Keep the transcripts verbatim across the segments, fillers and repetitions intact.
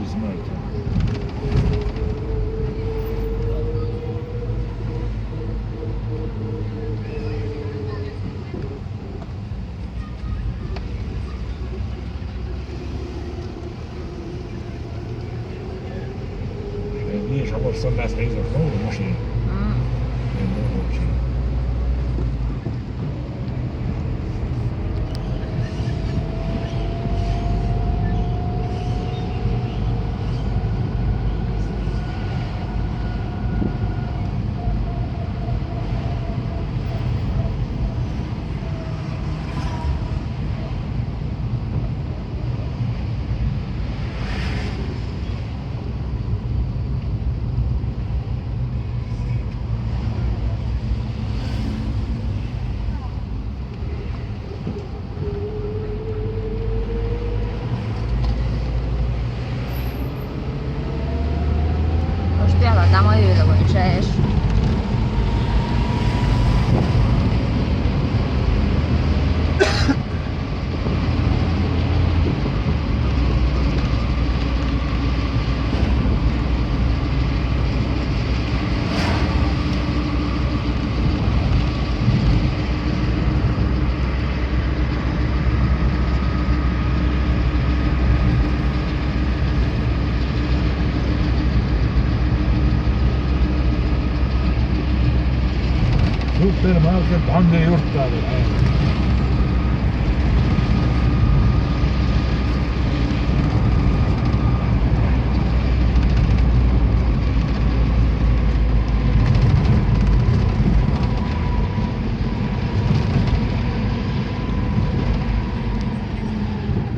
Измайта. Леш, а вот сам нас не знал, ну, машина. М. Не знал вообще. Most tényleg nem a jövőre van is. Supermarket Bande yurttadır.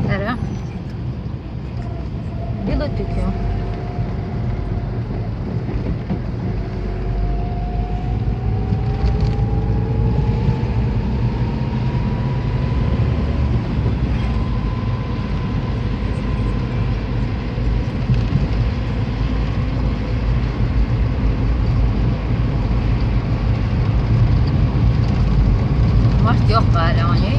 Erre. Ilotükü. Most jobb várja, anyai.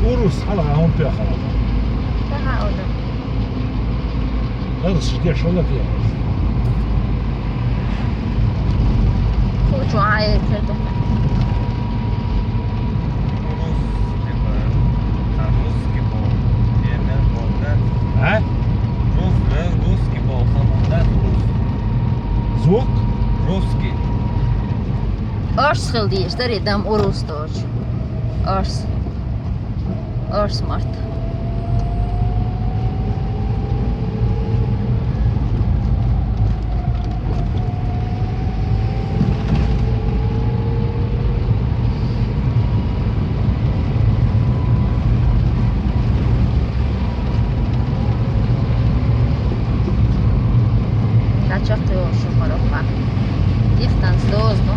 Orosz halál, hon például. Aha, oda. Ez a sütés, hol lett ilyen? Kulcsonhájékért. Rus, русский был, я имею в виду, да? А? Рус, э, русский был, сам, да, рус. Звук? Русский. Ors hildis, derīdam urustos. Ors. Ors mart. Kačak jó sokarokkal. Tihtans dozdu.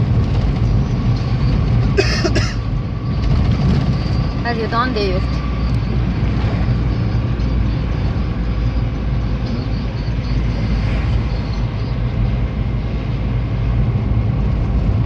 Her yıl dan de yok.